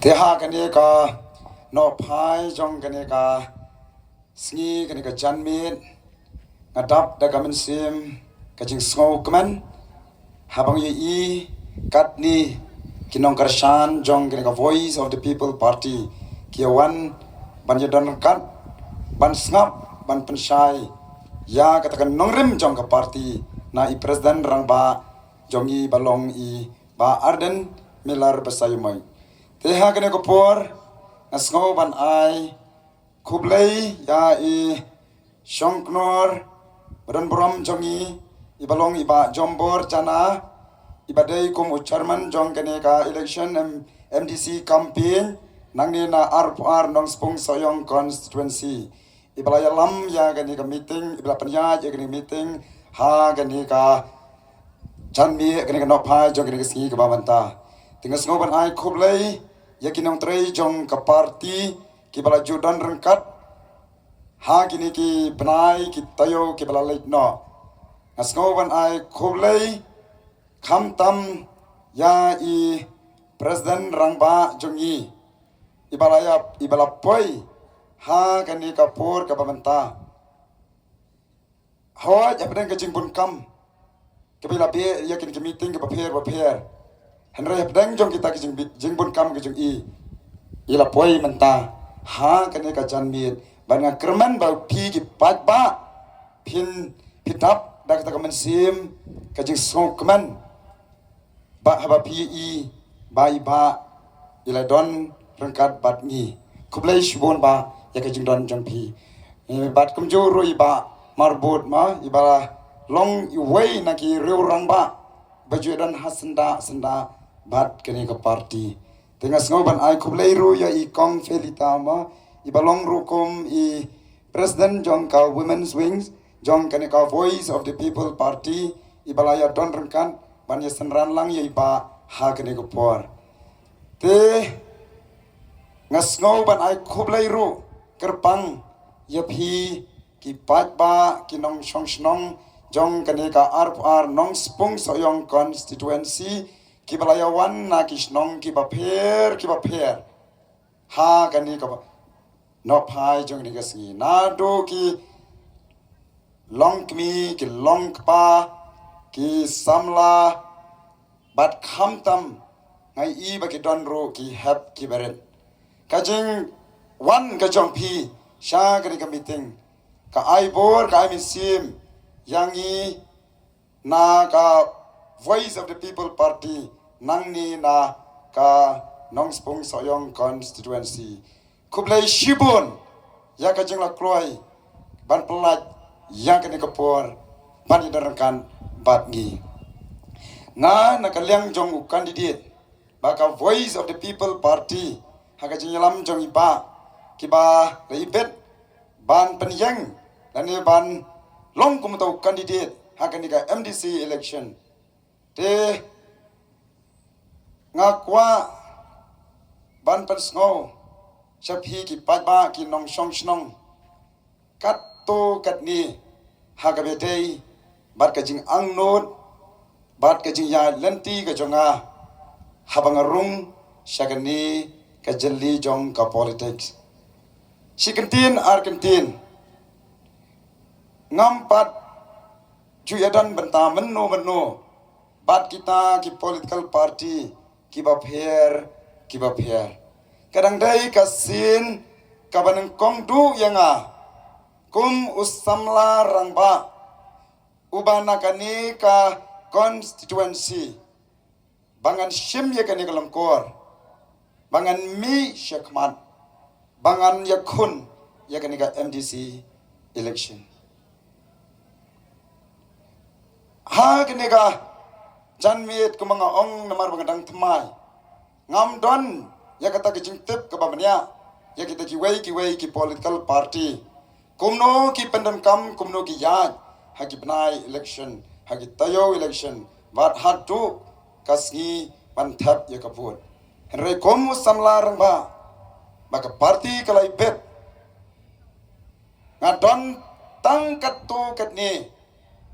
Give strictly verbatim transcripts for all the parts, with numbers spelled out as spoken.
Te ha kane ka nohphai jong kane ka sngi, kane ka janmiet, nga dap da ka mynsiem ka jingsngewkmen haba nga ïohi katne ki nongkyrshan jong kane ka Voice of the People Party ki ïa wan ban ïa don ryngkat, ban sngap, ban pynshai ïa kata ka nongrim jong ka party na i President Rangbah jong ngi ba long i Bah Ardent Miller Basaiawmoit. Te ha kane ka por nga sngew ban ai khublei ïa i shongknor ba don burom jong ngi, i ba long i Bah Jombor Jana, i ba dei kum u chairman jong kane ka election M-, M D C campaign nangne na arphew ar Nongspung Sohiong constituency, i ba la ïalam ïa kane ka meeting, i ba la pynïaid ïa kane ka meeting ha kane ka janmiet, kane ka nohphai jong kane ka sngi kaba mynta. Te nga sngew ban ai khublei ïa ki nongtrei jong ka party ki ba la ju don ryngkat ha kine ki bnai ki taïew ki ba la leit noh. Nga sngew ban ai khublei khamtam ïa i President Rangbah jong ngi, i ba la ïa, i ba la poi ha kane ka por kaba mynta. Hooid, hapdeng ka jingbun kam kaba i la beh ïa kine ki meeting kiba pher ba pher, hynrei hapdeng jong kita ki jing, jingbun kam ki jong i, i la poi mynta ha kane ka janmiet. Bad nga kyrmen ba phi ki paidbah phin, phi dap da kata ka mynsiem ka jingsngewkmen ba haba phi i ba i Bah i la don ryngkat bad ngi. Khublei shibun Bah ïa ka jingdon jong phi. Eh, bad kumjuh ruh i Bah Marbud ma, i ba la long iwei na ki riew rangbah ba ju don ha syndah syndah bad kane ka party. Te nga sngew ban ai khublei ruh ïa i Kong Felita ma, i ba long ruh kum i President jong ka Women's Wings jong kane ka Voice of the People Party, i ba la ïa don ryngkat ban ïa synran lang ïa i Bah ha kane ka por. Te nga sngew ban ai khublei ruh kyrpang ïa phi ki paidbah, ki nongshong shnong jong kane ka arphew ar Nongspung Sohiong constituency, ki ba la ïa wan na ki shnong kiba pher kiba pher ha kane ka nohphai jong kane ka sngi, naduh ki longkmie, ki longkpa, ki samla, bad khamtam nga i ba ki don ruh ki hep ki barit. Ka jingwan ka jong phi sha kane ka meeting ka ai bor, ka ai mynsiem ïa ngi na ka Voice of the People Party nangne na ka Nongspung Sohiong constituency. Khublei shibun ïa ka jinglakloi ban pyllait ïa kane ka por ban ïa don ryngkat bad ngi. Nga na ka liang jong u candidate ba ka Voice of the People Party, ha ka jingïalam jong i Bah, ki ba la ibit ban pynïeng lane ban long kum uta u candidate ha kane ka M D C election. Te nga kwah ban pynsngew sha phi ki paidbah, ki nongshong shnong, katto katne ha kaba dei bad ka jingangnud bad ka jingïaid lynti ka jong nga haba nga rung sha kane ka jylli jong ka politics. Shi kyntien ar kyntien, ngam pat ju ïadon bynta mynno mynno bad kita ki political party kiba pher kiba pher. Ka dang dei ka sien kaba nyngkong duh ïa nga kum u samla rangbah uba na kane ka constituency ba ngan shim ïa kane ka lyngkor, ba ngan mih shakhmat, ba ngan ïakhun ïa kane ka M D C election. Ha kane ka janmiet kumba nga ong namar ba nga dang thymmai, ngam don ïa kata ka jingtip kaba bniah ïa kita kiwei kiwei ki political party. Kumno ki pyndonkam, kumno ki ïaid ha ki bnai election, ha ki taïew election, bad haduh ka sngi ban thep ïa ka vote. Hynrei kum u samla rangbah ba ka party ka la ibit, nga don tang katto katne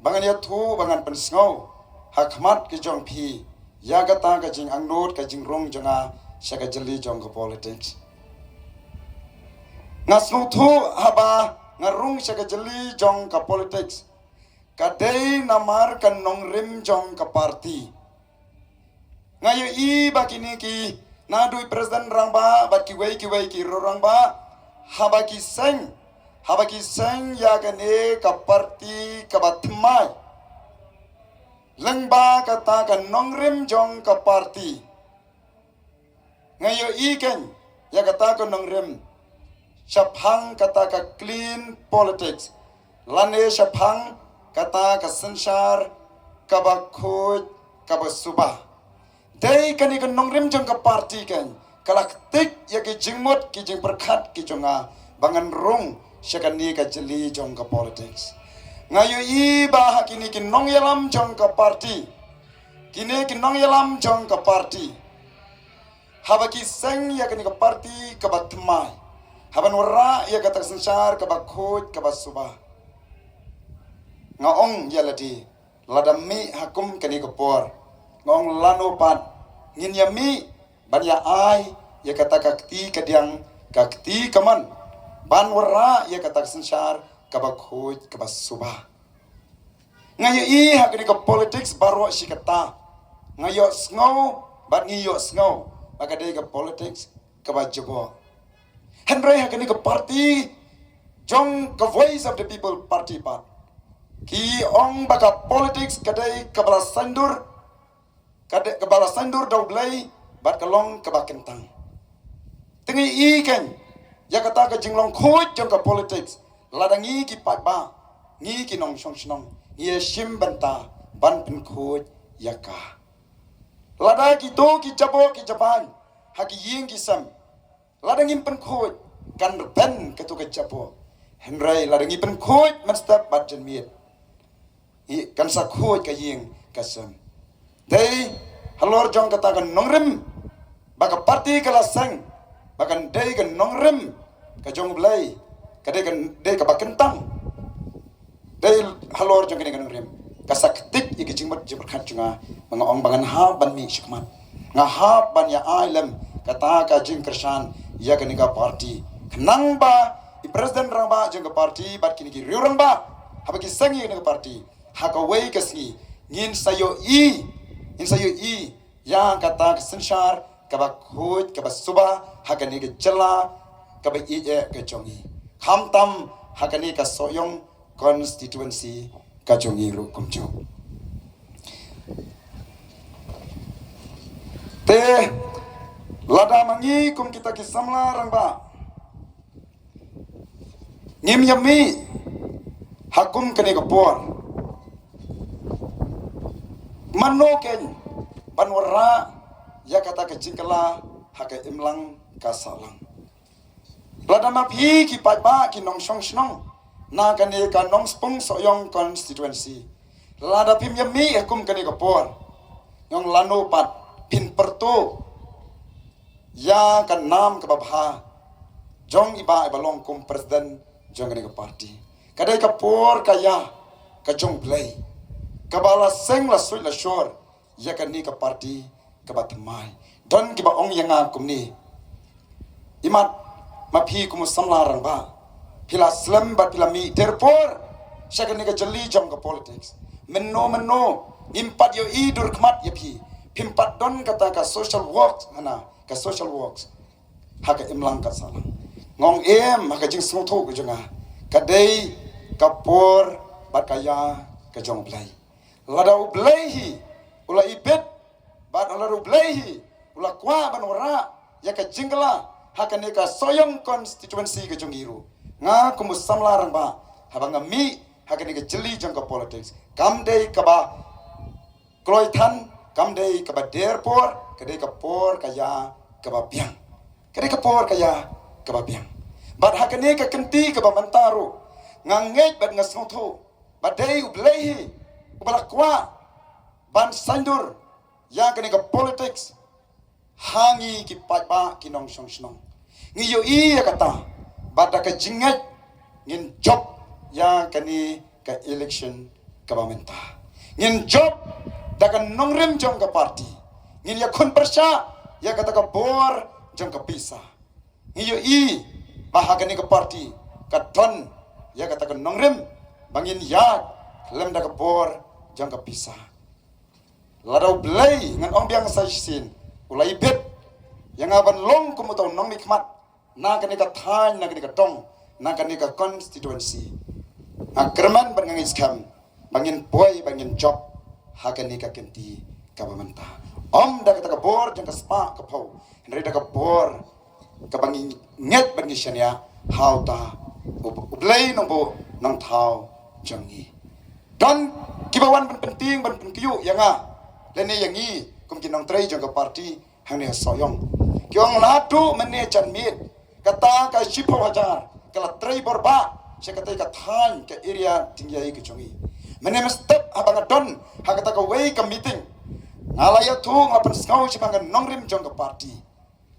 ba ngan ïathuh, ba ngan pynsngew ha khmat ki jong phi ïa kata ka jingangnud ka jingrung jong nga sha ka jylli jong ka politics. Nga sngewthuh haba nga rung sha ka jylli jong ka politics, ka dei namar ka nongrim jong ka party. Nga ïohi ba kine ki, naduh i president rangbah bad kiwei kiwei ki riew rangbah, haba ki seng, haba ki seng ïa kane ka party kaba thymmai, lyngba kata ka nongrim jong ka party. Nga ïohi kein ïa kata ka nongrim shaphang kata ka clean politics, lane shaphang kata ka synshar kaba khuid kaba suba. Dei kane ka nongrim jong ka party kein ka la ktik ïa ki jingmut ki jingpyrkhat ki jong nga ba ngan rung sha kane ka jylli jong ka politics. Nga ïohi ba ha kine ki nongïalam jong ka party, kine ki nongïalam jong ka party, haba ki seng ïa kane ka party kaba thymmai, haban wanrah ïa kata ka synshar kaba khuid kaba suba, nga ong ïa lade, lada mih ha kum kane ka por, nga ong lano pat ngin ïa mih ban ïa ai ïa kata ka kti kadiang, ka kti kamon, ban wanrah ïa kata ka synshar kaba khuid kaba suba. Nga ïohi ha kane ka politics baroh shi katta, nga ïohsngew bad ngi ïohsngew ba ka dei ka politics kaba jaboh. Hynrei ha kane ka party jong ka Voice of the People Party pat, ki ong ba ka politics ka dei kaba la saiñdur, ka dei kaba la saiñdur da U Blei bad ka long kaba kyntang. Te ngi ïohi kein ïa kata ka jinglong khuid jong ka politics, lada ngi ki paidbah, ngi ki nongshong shnong, ngi ïa shim bynta ban pynkhuid ïa ka. Lada kito ki jaboh ki jabieng ha ki ïing ki sem, lada ngim pynkhuid, kan rben kato ka jaboh. Hynrei lada ngi pynkhuid mynstep bad janmiet, kan sa khuid ka ïing ka sem. Dei halor jong kata ka nongrim ba ka party ka la seng, ba kan dei ka nongrim ka jong U Blei, ka dei ka, dei kaba kyntang. Dei halor jong kane ka nongrim ka sa ktik ïa ka jingmut jingpyrkhat jong nga, ba nga ong ba ngan hap ban mih shakhmat, nga hap ban ïa ai lem kata ka jingkyrshan ïa kane ka party, khnang ba i president rangbah jong ka party bad kine ki riew rangbah, haba ki seng ïa kane ka party, ha kawei ka sngi ngin sa ïohi, ngin sa ïohi ïa kata ka synshar kaba khuid kaba suba ha kane ka jylla kaba ïeit ka jong ngi, khamtam ha kane ka Sohiong constituency ka jong ngi ruh kumjuh. Te lada ma ngi kum kita ki samla rangbah ngim ïa mih ha kum kane ka por, mano kein ban wanrah ïa kata ka jingkylla ha ka imlang ka sahlang? Lada ma phi ki paidbah ki nongshong shnong na kane ka Nongspung Sohiong constituency, lada phim ïa mih ha kum kane ka por, nga ong lano pat phin pyrto ïa ka nam kaba bha jong i Bah, i ba long kum president jong kane ka party? Ka dei ka por ka ïa ka jong U Blei kaba la seng la suid la shor ïa kane ka party kaba thymmai. Don kiba ong ïa nga kumne, imat ma phi kum u samla rangbah, phi la slem bad phi la mih der por sha kane ka jylli jong ka politics. Mynno mynno ngim pat ïohi dur khmat ïa phi, phim pat don kata ka social work, hana ka social works ha ka imlang ka sahlang. Nga ong em, ha ka jingsngewthuh ka jong nga, ka dei ka por bad ka ïa ka jong U Blei. Lada U Blei hi u la ibit bad lada U Blei hi u la kwah ban wanrah ïa ka jingkylla ha kane ka Sohiong constituency ka jong ngi ruh, nga kum u samla rangbah, haba nga mih ha kane ka jylli jong ka politics, kam dei kaba kloi than, kam dei kaba der por, ka dei ka por ka ïa kaba biang. Ka dei ka por ka ïa kaba biang. Bad ha kane ka kynti kaba mynta ruh, nga ngeit bad nga sngewthuh ba dei U Blei hi uba la kwah ban saiñdur ïa kane ka politics ha ngi ki paidbah ki nongshong shnong. Ngi ïohi ïa kata, bad da ka jingngeit ngin jop ïa kane ka election kaba mynta. Ngin jop da ka nongrim jong ka party. Ngin ïakhun pyrshah ïa kata ka bor jong ka pisa. Ngi ïohi ba ha kane ka party ka don ïa kata ka nongrim ba ngin ïaid lem da ka bor jong ka pisa. Lada U Blei ngan ong biang sa shisien, u la ibit ïa nga ban long kum uta u nongmihkhmat na kane ka thaiñ, na kane ka dong, na kane ka constituency. Nga kyrmen bad nga ngeit skhem ba ngin poi, ba ngin jop ha kane ka kynti kaba mynta. Ym da kata ka bor jong ka spah ka phew, hynrei da ka bor kaba ngi ngeit bad ngi shaniah ha uta U Blei Nongbuh Nongthaw jong ngi. Don kiba wan ban pyntieng, ban pynkhiah ïa nga lane ïa ngi kum ki nongtrei jong ka party hangne ha Sohiong. Ki ong naduh mynne janmiet kata ka shiphew hajar ka la trei borbah sha kata ka thaiñ, ka area Tingïei ka jong ngi. Mynne mynstep haba nga don ha kata kawei ka meeting, nga la ïathuh, nga pynsngew shaphang ka nongrim jong ka party.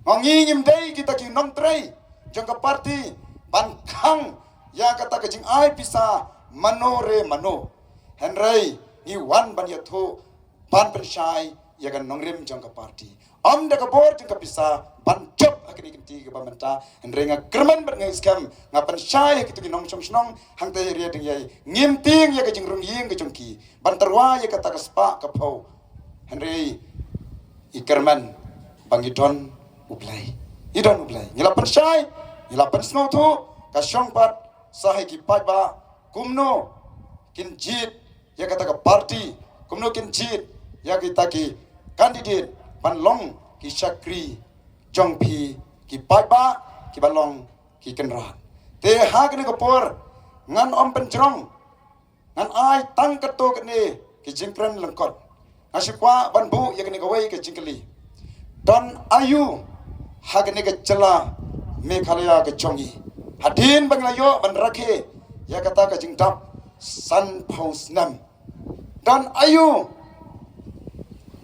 Nga ong ngi ngim dei kita ki nongtrei jong ka party ban khang ïa kata ka jingai pisa mano re mano. Hynrei ngi wan ban ïathuh, ban pynshai ïa ka nongrim jong ka party. Ym da ka bor jong ka pisa ban jop ha kane ka kynti kaba mynta. Hynrei nga kyrmen bad nga ngeit skhem, nga pynshai ha kito ki nongshong shnong hangta ha area Tingïei, ngim tieng ïa ka jingrung ïing ka jong ki ban tyrwa ïa kata ka spah ka phew. Hynrei i kyrmen ba ngi don U Blei. Ngi don U Blei. Ngi la pynshai, ngi la pynsngewthuh, ka shong pat sa ha ki paidbah kumno kin jied ïa kata ka party, kumno kin jied ïa kita ki candidate ban long ki shakri jong phi, ki paidbah kiba long ki kynrad. Te ha kane ka por ngan ym pynjrong, ngan ai tang katto katne ki jingkren lyngkot. Nga shu kwah ban buh ïa kane kawei ka jingkylli. Don aïu ha kane ka jylla Meghalaya ka jong ngi hadien ba ngi la ïoh ban rakhe ïa kata ka jingdap sanphew snem? Don aïu?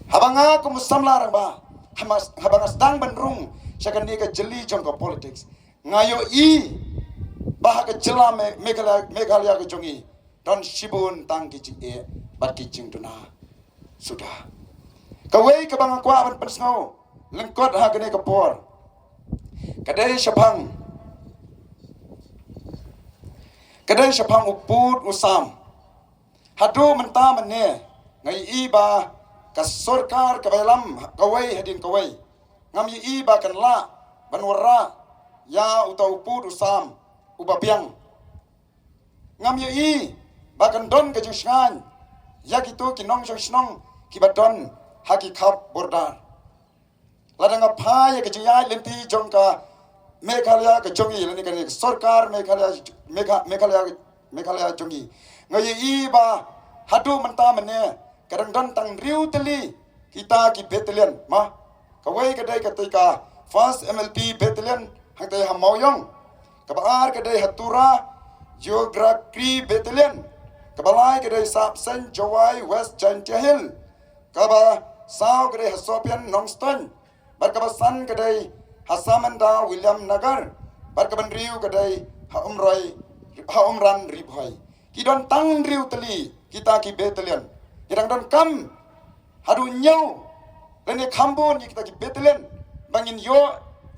Haba nga kum u samla rangbah, haba, haba nga sdang ban rung sha kane ka jylli jong ka politics, nga ïohi ba ha ka jylla Me-, Meghalaya, Meghalaya ka jong ngi don shibun tang ki jingeh bad ki jingduna suda. Kawei kaba nga kwah ban pynsngew lyngkot ha kane ka por ka dei shaphang, ka dei shaphang u pud u sam. Haduh mynta mynne nga ïohi ba ka sorkar kaba ïalam kawei hadien kawei, ngam ïohi ba kan lah ban wanrah ïa uta u pud u sam uba biang. Ngam ïohi ba kan don ka jingshngaiñ ïa kito ki nongshong shnong kiba don ha ki khap border. Lada nga phai ïa ka jingïaid lynti jong ka Meghalaya ka jong ngi, lane ka sorkar Meghalaya, Megha-, Meghalaya, Meghalaya jong ngi, nga ïohi ba haduh mynta mynne ka dang don tang hynriew tylli kita ki battalion, ma. Kawei ka dei kata ka First M L P Battalion hangta ha Mawïong. Kaba ar ka dei ha Tura Geography Battalion. Kaba lai ka dei Sapseng Jowai West Jaintia Hills. Kaba saw ka dei ha Sohpian Nongstoiñ. Bad kaba san ka dei ha Samanda William Nagar. Bad kaba hynriew ka dei ha Umroi, ha Umran Ri Bhoi. Ki don tang hynriew tylli kita ki battalion. Ki dang donkam haduh hynñiew lane kham bun ïa kita ki battalion ba ngin ïoh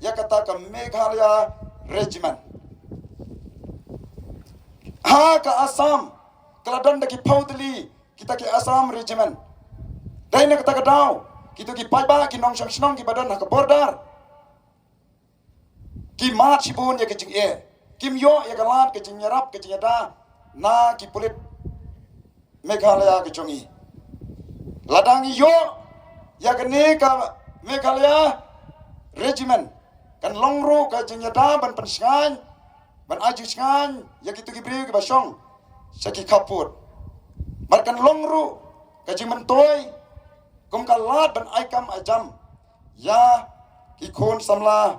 ïa kata ka Meghalaya Regiment. Ha ka Assam ka la don da ki phew tylli kita ki Assam Regiment. Dei na kata ka daw kito ki paidbah, ki nongshong shnong kiba don ha ka border, ki mad shibun ïa ka jingeh. Kim ïoh ïa ka lad ka jingïarap ka jingïada na ki pulit Meghalaya ka jong ngi. Lada ngi ïoh ïa kane ka Meghalaya Regiment, kan long ruh ka jingïada ban pynshngaiñ, ban ai jingshngaiñ ïa kito ki briew kiba shong sha ki khappud. Bad kan long ruh ka jingmyntoi kum ka lad ban ai kam ai jam ïa ki khun samla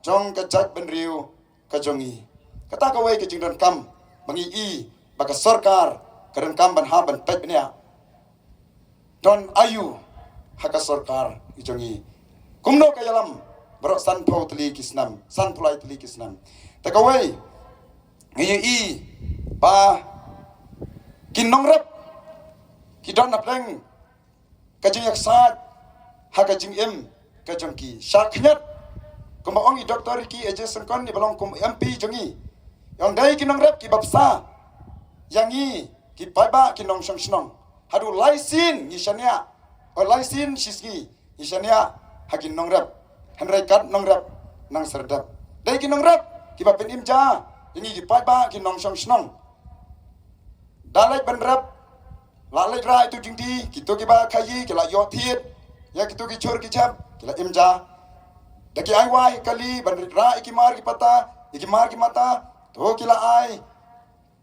jong ka jaitbynriew ka jong ngi. Kata kawei ka jingdonkam ba ngi i ba ka sorkar ka donkam ban hap ban peit bniah. Don aïu ha ka sorkar ka jong ngi? Kumno ka ïalam baroh sanphew tylli ki snem, sanphew lai tylli ki snem? Te kawei ngi ïohi ba ki nongrep ki don hapdeng ka jingïaksaid ha ka jingim ka jong ki. Sha khyndiat, kumba ong i Doctor Ricky A J Syngkon, i ba long kum M P jong ngi, i ong dei ki nongrep kiba bsa ïa ngi ki paidbah ki nongshong shnong. Haduh lai sien ngi shaniah, o lai sien shisngi ngi shaniah ha ki nongrep. Hynrei kat nongrep nang serdep. Dei ki nongrep kiba pynim ja ïa ngi ki paidbah ki nongshong shnong. Da leit ban rep, la leit rah ïa tu jingdie, kito kiba khaïi ki la ïoh thied, ïa kito ki jhur ki jhep ki la im ja. Da ki ai wai kali ban rah ïa ki mar ki pata, ïa ki mar ki mata, to ki la ai,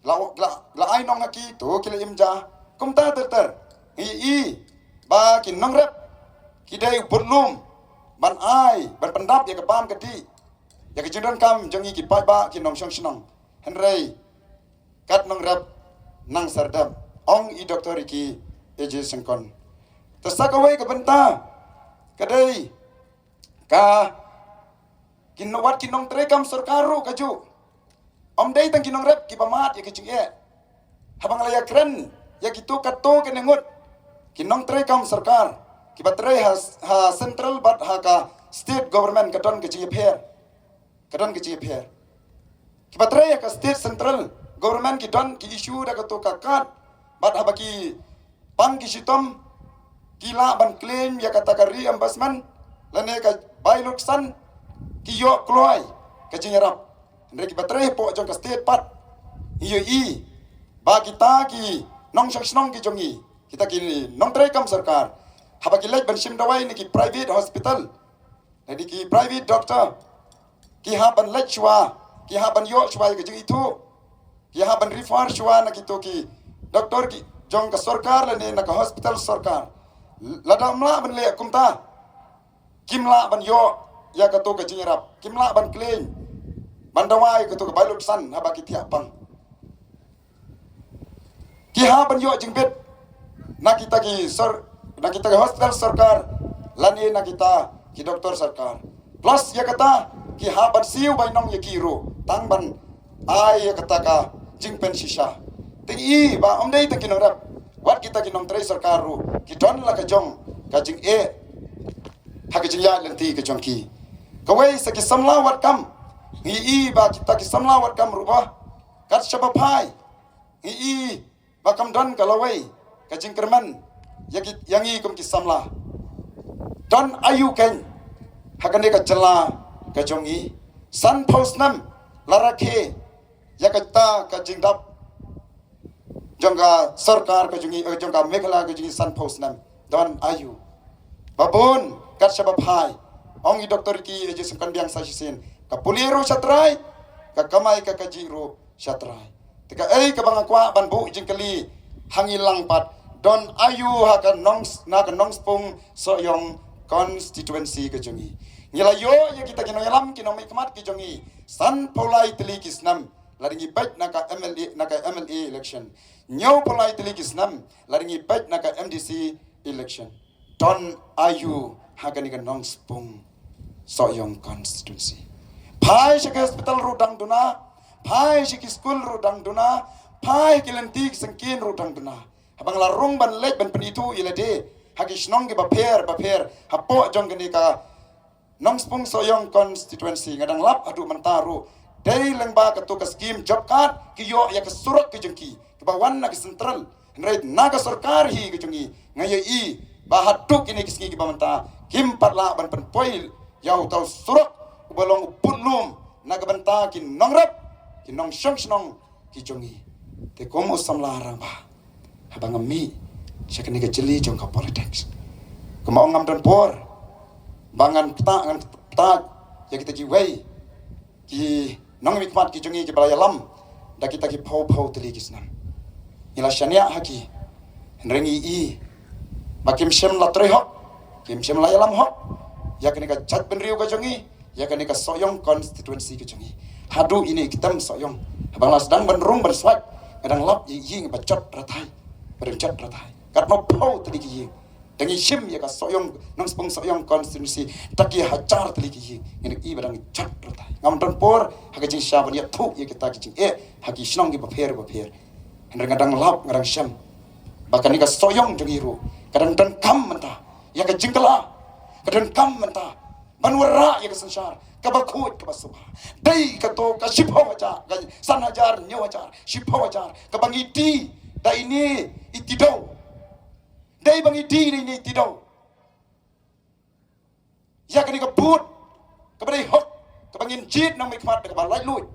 la, la, la ai nong ha ki, to ki la im ja. Kumta ter ter, ngi i ba ki nongrep ki dei u budlum ban ai, ban pyndap ïa ka bam ka dih, ïa ka jingdonkam jong ngi ki paidbah ki nongshong shnong. Hynrei kat nongrep nang serdep, ong i Doctor Ricky A J Syngkon. Te sa kawei ka bynta ka dei ka, ki no-, wat ki nongtrei kam sorkar ruh kajuh. Ym dei tang ki nongrep kiba mad ïa ki jingeh. Haba nga la ïakren ïa kito kato kane ngut ki nongtrei kam sorkar kiba trei ha, ha central bad ha ka state government ka don ka jingïapher. Ka don ka jingïapher. Kiba trei ha ka state central government ki don ki issue da kato ka card, bad haba ki pang ki shitom ki lah ban claim ïa kata ka reimbursement lane ka bai luksan, ki ïoh kloi ka jingïarap. Hynrei kiba trei hapoh jong ka state pat, ngi ïohi ba kita ki nongshong shnong ki jong ngi, kita ki nongtrei kam sorkar, haba ki leit ban shim dawai na ki private hospital, lane ki private doctor, ki hap ban leit shuwa, ki hap ban ïoh shuwa ïa ka jingithuh, ki hap ban refer shuwa na kito ki doctor ki jong ka sorkar lane na ka hospital sorkar. Lada ym lah ban leh kumta, kim lah ban ïoh ïa kato ka jingïarap, kim lah ban claim, ban dawai ïa kato ka bai luksan haba ki thiah pang. Ki hap ban ïoh jingbit na kita ki sor-, na kita ki hospital sorkar lane na kita ki doktor sorkar. Plus ïa kata, ki hap ban siew bai nong ïa ki ruh tang ban ai ïa kata ka jingpynshisha. Te ngi i ba ym dei tang ki nongrep, wat kita ki nongtrei sorkar ruh ki don la ka jong ka jingeh ha ka jingïaid lynti ka jong ki. Kawei sa ki samla wad kam, ngi i ba kita ki samla wad kam ruh ba kat shaba phai, ngi i ba kam don ka lawei ka jingkyrmen ïa ki, ïa ngi kum ki samla. Don aïu keiñ ha kane ka jylla ka jong ngi? Sanphew snem la rakhe ïa kata ka jingdap jong ka sorkar ka jong ngi, eh, jong ka Meghalaya ka jong ngi, sanphew snem. Don aïu? Ba bun kat shaba phai, ong i doktor ki, eh, jisem kan biang sa shisien, ka pule ruh sha trai, ka kamai ka kajih ruh sha trai. Te kaei kaba nga kwah ban buh jingkylli ha ngi lang pat, don aïu ha ka nong, na ka Nongspung Sohiong constituency ka jong ngi? Ngi la ïoh ïa kita ki nongïalam, ki nongmihkhmat ki jong ngi, sanphew lai tylli ki snem lada ngi peit na ka M L A, na ka M L A election. Hynñiewphew lai tylli ki snem lada ngi peit na ka M D C election. Don aïu ha kane ka Nongspung Sohiong constituency? Phai sha ki hospital ruh dang duna, phai sha ki skul ruh dang duna, phai ki lynti ki syngkien ruh dang duna. Haba nga la rung ban leit ban pynithuh ïa lade ha ki shnong kiba pher bapher hapoh jong kane ka Nongspung Sohiong constituency, nga dang lap haduh mynta ruh, dei lyngba kato ka skim job card ki ïoh ïa ka surok ka jong ki, kaba wan na ka central. Hynrei na ka sorkar hi ka jong ngi, nga ïohi ba haduh kine ki sngi kiba mynta kim pat lah ban pynpoi ïa uta u surok uba long u budlum na ka bynta ki nongrep, ki nongshong shnong ki jong ngi. Te kum u samla rangbah, haba nga mih sha kane ka jylli jong ka politics, kumba ong, ngam don por ba ngan pta, ngan pta ïa kita kiwei ki nongmihkhmat ki jong ngi kiba la ïalam da kita ki phew phew tylli ki snem. Ngi la shaniah ha ki, hynrei ngi i ba kim shym la trei hok, kim shym la ïalam hok ïa kane ka jaitbynriew ka jong ngi, ïa kane ka Sohiong constituency ka jong ngi. Haduh ine i ktem Sohiong, haba nga la sdang ban rung ban swait, nga dang lap ïa i ïing ba jot rathai, ba dang jot rathai. Katno phew tylli ki ïing. Dang ngi shim ïa ka Sohiong, Nongspung Sohiong constituency da ki hajar tylli ki ïing, ngi dang i ba dang jot rathai. Ngam don por ha ka jingshisha ban ïathuh ïa kita ki jingeh ha ki shnong kiba pher bapher. Hynrei nga dang lap, nga dang shem ba kane ka Sohiong jong ngi ruh ka dang donkam mynta ïa ka jingkylla, Ka donkam mynta ban wanrah ïa ka synshar kaba khuid kaba suba. Dei kato ka shiphew hajar, ka san hajar, hynñiew hajar, shiphew hajar kaba ngi die da ine i Tidew. Dei ba ngi die da ine i Tidew ïa kane ka vote kaba dei hok, kaba ngin jied nongmihkhmat da kaba laitluid.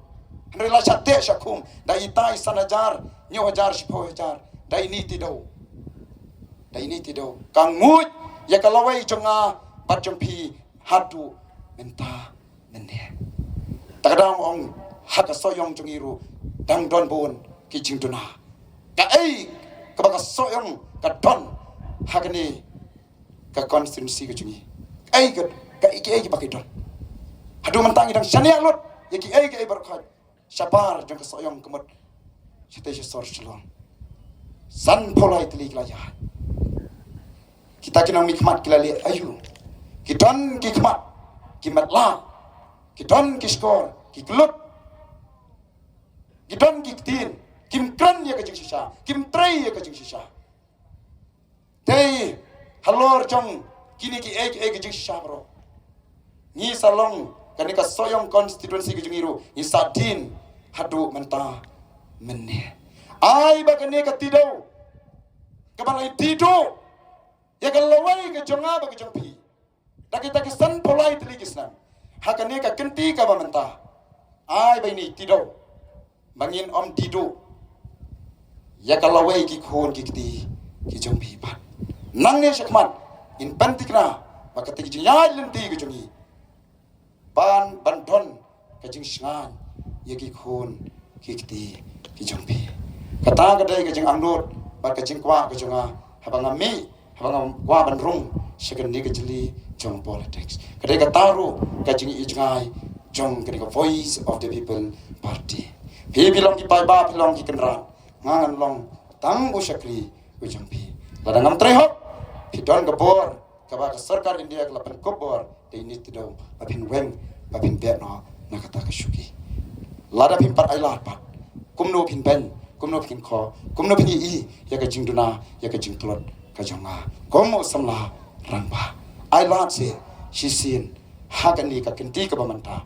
Hynrei la shah teh shah khum da ita i san hajar, hynñiew hajar, shiphew hajar da ine i Tidew. Da ine i Tidew. Ka nguid ïa ka lawei jong nga bad jong phi haduh mynta mynne. Ta ka daw ong ha ka Sohiong jong ngi ruh dang don bun ki jingduna. Kaei kaba ka Sohiong ka don ha kane ka constituency ka jong ngi? Kaei ka, kaei, kaei kaba ki don? Haduh mynta ngi dang shaniah lut ïa kiei kiei baroh khoit. Shabar jong ka Sohiong ka mut shatei sha sor Shillong. Sanphew lai tylli ki la ïaid. Kita ki nongmihkhmat ki la leh aïu? Ki don ki khmat, ki matlah. Ki don ki shkor, ki klut. Ki don ki ktien, kim kren ïa ka jingshisha, kim trei ïa ka jingshisha. Te halor jong kine kiei kiei ki jingshisha baroh, ngi sa long, kane ka Sohiong constituency ka jong ngi ruh ngi sa die haduh mynta mynne. Ai ba kane ka Tidew kaba la die duh ïa ka lawei ka jong nga bad ka jong phi da kita ki sanphew lai tylli ki snem ha kane ka kynti kaba mynta. Ai ba ine i Tidew ba ngin ym die duh ïa ka lawei ki khun ki kti ki jong phi pat. Nangne shakhmat ngin pynthikna ba kata ki jingïaid lynti ki jong ngi ban, ban don ka jingshngaiñ ïa ki khun ki kti ki jong phi. Kata ka dei ka jingangnud bad ka jingkwah ka jong nga haba nga mih, haba nga kwah ban rung sha kane ka jylli jong politics. Ka dei kata ruh ka jingïohi jngai jong kane ka Voice of the People Party. Phi, phi long ki paidbah, phi long ki kynrad, nga ngan long tang u shakri u jong phi. Lada ngam trei hok, phi don ka bor kaba ka sorkar India ka la pynkup bor da ine i Tidew ba phin weng, ba phin beh noh na kata ka shuki. Lada phim pat ailad pat, kumno phin beiñ, kumno phin kho, kumno phin ïohi ïa ka jingduna, ïa ka jingtlot ka jong nga kum u samla rangbah? Ailad seh shisien ha kane ka kynti kaba mynta.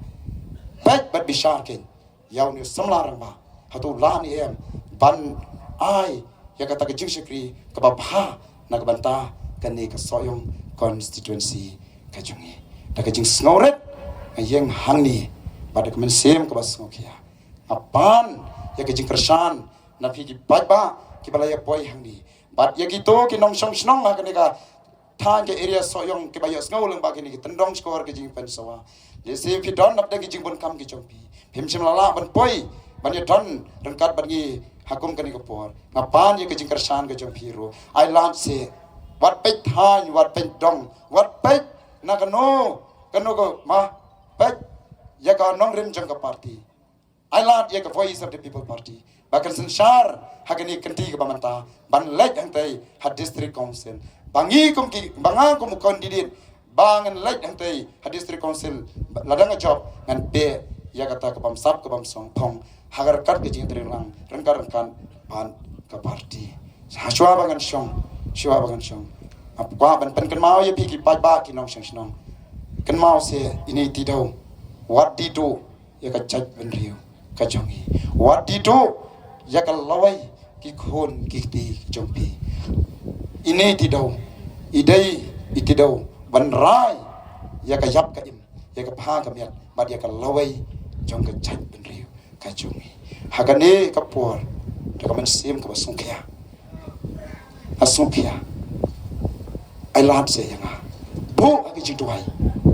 Peit bad bishar keiñ ïa une u samla rangbah, hato u lah ne em ban ai ïa kata ka jingshakri kaba bha na ka bynta kane ka Sohiong constituency ka jong ngi? Da ka jingsngewrit nga ïeng hangne bad da ka mynsiem kaba sngewkhia. Nga pan ïa ka jingkyrshan na phi ki paidbah kiba la ïa poi hangne bad ïa kito ki nongshong shnong ha kane ka thaiñ ka area Sohiong kiba ïohsngew lyngba kine ki tyndong shkor ki jingpynsawa. Lehse phi don na pdeng ki jingbun kam ki jong phi, phim shym la lah ban poi ban ïadon ryngkat bad ngi ha kum kane ka por. Nga pan ïa ka jingkyrshan ka jong phi ruh, ailad seh, wat peit thaiñ, wat peit dong, wat peit na kano kano ka ma, peit ïa ka nongrim jong ka party. Ailad ïa ka Voice of the People Party ba kan synshar ha kane ka kynti kaba mynta ban leit hangtei ha District Council. Ba ngi kum ki, ba nga kum u candidate ba ngan leit hangtei ha District Council, lada nga jop ngan beh ïa kata ka bamsap ka bamsong phong ha ka ryngkat ka jingtreilang ryngkat ryngkat bad ka party. Shuwa ba ngan shong, shuwa ba ngan shong, nga kwah ban pynkynmaw ïa phi ki paidbah ki nongshong shnong. Kynmaw seh ine i Tidew, wat die duh ïa ka jaitbynriew ka jong ngi. Wat die duh ïa ka lawei ki khun ki kti ki jong phi. Ine i Tidew i dei i Tidew ban rai ïa ka ïap ka im, ïa ka pha ka miat bad ïa ka lawei jong ka jaitbynriew ka jong ngi. Ha kane ka por da ka mynsiem kaba sngewkhia, ka sngewkhia, ailad seh ïa nga, buh ha ki jingduwai,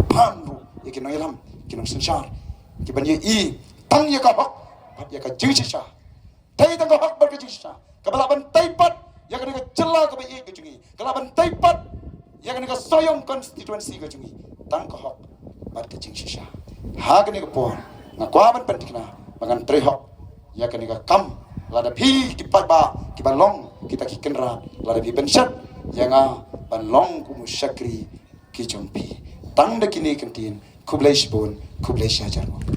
pan ruh ïa ki nongïalam, ki nongsynshar, kiban ïohi tang ïa ka hok bad ïa ka jingshisha. Tei tang ka hok bad ka jingshisha kaba lah ban tei pat ïa kane ka jylla kaba ïeit ka jong ngi, ka lah ban tei pat ïa kane ka Sohiong constituency ka jong ngi tang ka hok bad ka jingshisha. Ha kane ka por nga kwah ban pynthikna ba ngan trei hok ïa kane ka kam. Lada phi ki paidbah kiba long kita ki kynrad, lada phi pynshet ïa nga ban long kum u shakri ki jong phi. Tang da kine ki ktien, khublei shibun, khublei shihajar nguh.